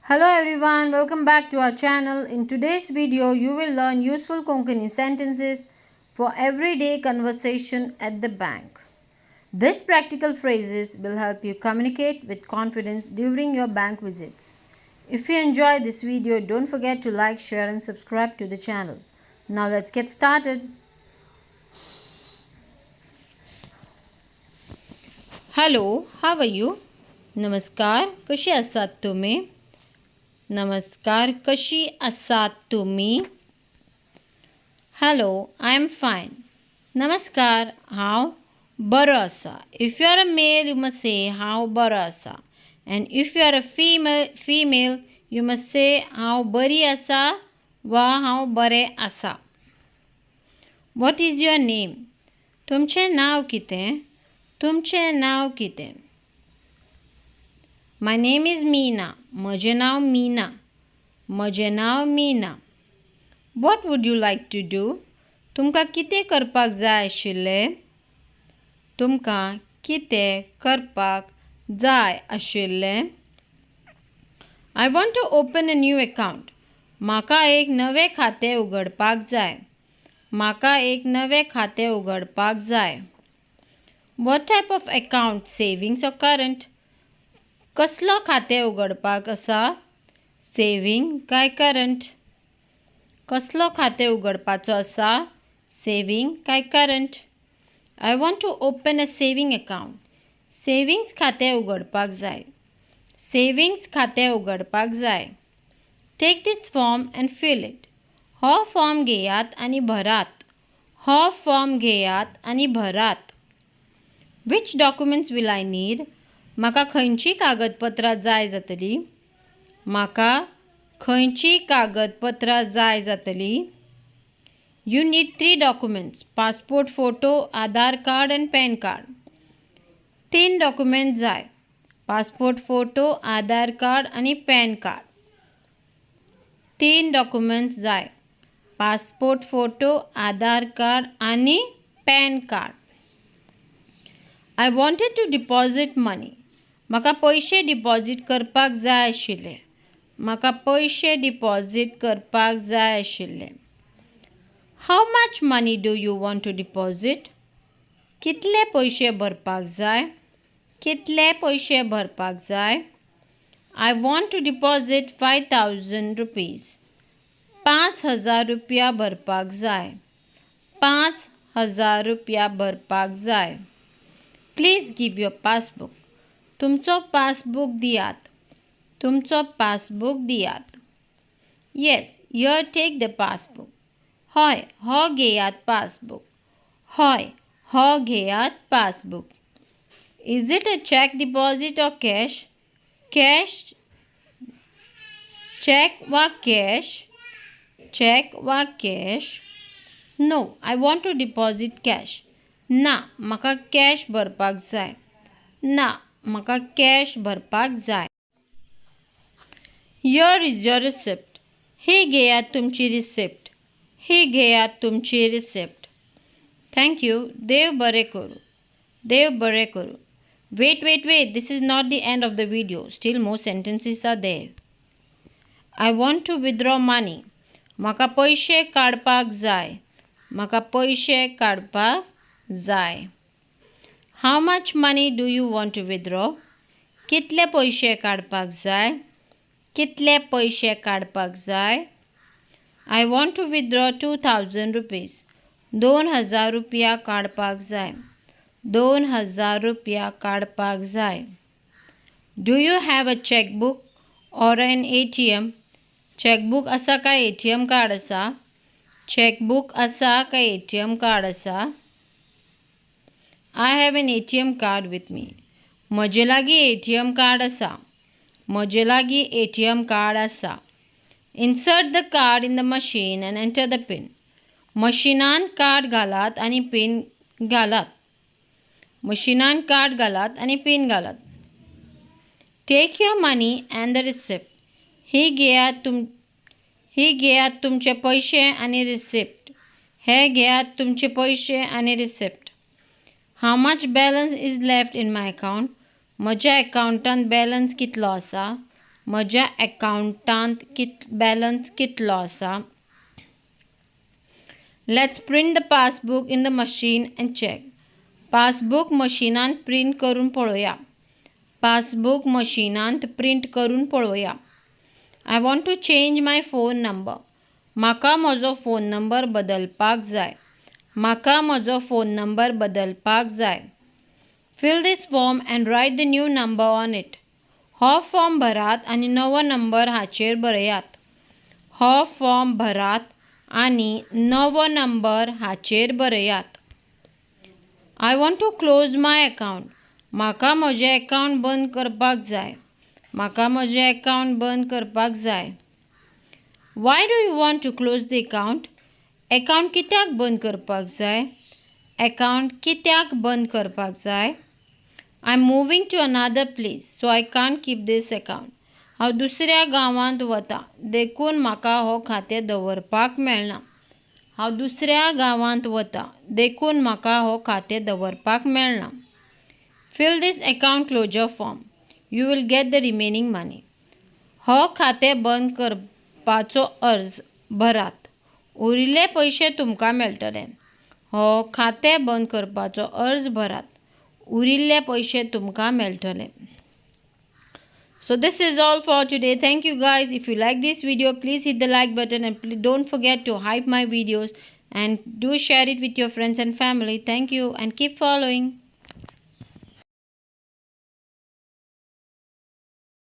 Hello everyone, welcome back to our channel. In today's video, you will learn useful Konkani sentences for everyday conversation at the bank. These practical phrases will help you communicate with confidence during your bank visits. If you enjoy this video, don't forget to like, share and subscribe to the channel. Now let's get started. Hello, how are you? नमस्कार, कशी आसात तुमी? नमस्कार, कशी आसात तुमी? Hello, I am fine. नमस्कार, हांव बरो आसा. If you are a male, you must say हांव बरो आसा. And if you are a female, you must say हांव बरी आसा वा हांव बरें आसा. What is your name? तुमचें नांव कितें? तुमचें नांव कितें? My name is Meena. म्हजें नांव मीना. म्हजें नांव Meena. What would you like to do? तुमकां कितें करपाक जाय आशिल्लें? तुमकां कितें करपाक जाय आशिल्लें? I want to open a new account. म्हाका एक नवें खातें उगडपाक जाय. म्हाका एक नवें खातें उगडपाक जाय. What type of account, savings or current? कसलो खातें उगडपाक आसा? सेव्हिंग काय करंट? कसलो खातें उगडपाचो आसा? सेव्हिंग काय current? I want to open a saving account. Savings खातें उगडपाक जाय. सेव्हिंग्स खातें उगडपाक जाय. Take this form and fill it. हो फॉर्म घेयात आनी भरात. हो फॉर्म घेयात आनी भरात. Which documents will I need? म्हाका खंयचीं कागदपत्रां जाय जातलीं? म्हाका खंयचीं कागदपत्रां जाय जातलीं? You need 3 documents: passport photo, Aadhaar card and PAN card. 3 document जाय: पासपोर्ट फोटो, आधार कार्ड आनी पॅन कार्ड. 3 डॉक्युमेंट्स जाय: पासपोर्ट फोटो, आधार कार्ड आनी PAN card. I wanted to deposit money. म्हाका पयशे डिपॉझीट करपाक जाय आशिल्ले. म्हाका पयशे डिपॉझीट करपाक जाय आशिल्ले. How much money do you want to deposit? कितले पयशे भरपाक जाय? कितले पयशे भरपाक जाय? I want to deposit 5,000 rupees. 5,000 रुपया भरपाक जाय. 5,000 रुपया भरपाक जाय. Please give your passbook. तुमचो पासबूक दियात. तुमचो पासबूक दियात. Yes, here take the passbook. हय, हो घेयात पासबूक. हय, हो घेयात passbook. Is it a cheque deposit or cash? Cash, cheque वा कॅश? चॅक वा cash? No, I want to deposit cash. ना, म्हाका कॅश भरपाक जाय. ना, म्हाका कॅश भरपाक जाय. Here is your receipt. ही घेयात तुमची रिसिप्ट. ही घेयात तुमची रिसिप्ट. Thank you. देव बरें करूं. देव बरें करूं. Wait, wait, wait. This is not the end of the video. Still more sentences are there. I want to withdraw money. म्हाका पयशे काडपाक जाय. म्हाका पयशे काडपाक जाय. How much money do you want to withdraw? कितले पयशे काडपाक जाय? कितले पयशे काडपाक जाय? I want to withdraw 2,000 rupees. 2,000 रुपया काडपाक जाय. 2,000 रुपया काडपाक जाय. Do you have a chequebook or an ATM? Chequebook आसा काय ATM card आसा? चॅकबूक आसा काय ATM card आसा? I have an ATM card with me. म्हजे लागीं ATM card आसा. म्हजे लागीं ATM card आसा. Insert the card in the machine and enter the PIN. मशिनान कार्ड घालात आनी पिन घालात. मशिनान कार्ड घालात आनी पिन घालात. Take your money and the receipt. ही घेयात तुमचे पयशे आनी रिसिप्ट. हे घेयात तुमचे पयशे आनी receipt. How much balance is left in my account? म्हज्या अकाउंटांत बॅलन्स कितलो आसा? म्हज्या अकावंटांत बॅलन्स कितलो आसा? Let's print the passbook in the machine and check. Passbook मशिनांत print करून पळोवया. पासबूक मशिनांत प्रिंट करून पळोवया. I want to change my phone number. म्हाका म्हजो फोन नंबर बदलपाक जाय. म्हाका म्हजो फोन नंबर बदलपाक जाय. Fill this form and write the new number on it. हो फॉर्म भरात आनी नवो नंबर हाचेर बरयात. हो फॉर्म भरात आनी नवो नंबर हाचेर बरयात. I want to close my account. म्हाका म्हजें अकावंट बंद करपाक जाय. म्हाका म्हजें अकावंट बंद करपाक जाय. Why do you want to close the account? Account कित्याक बंद करपाक जाय? अकावंट कित्याक बंद करपाक जाय? I am moving to another place, so I can't keep this account. हांव दुसऱ्या गांवांत वता, देखून म्हाका हो खातें दवरपाक मेळना. हांव दुसऱ्या गांवांत वता, देखून म्हाका हो खातें दवरपाक मेळना. Fill this account closure form. You will get the remaining money. हो खातें बंद करपाचो अर्ज भरात. उरिल्ले पयशे तुमकां मेळटले. हो खातें बंद करपाचो अर्ज भरात. उरिल्ले पयशे तुमकां मेळटले. So this is all for today. Thank you, guys. If you like this video, please hit the like button and please don't forget to hype my videos and do share it with your friends and family. Thank you and keep following.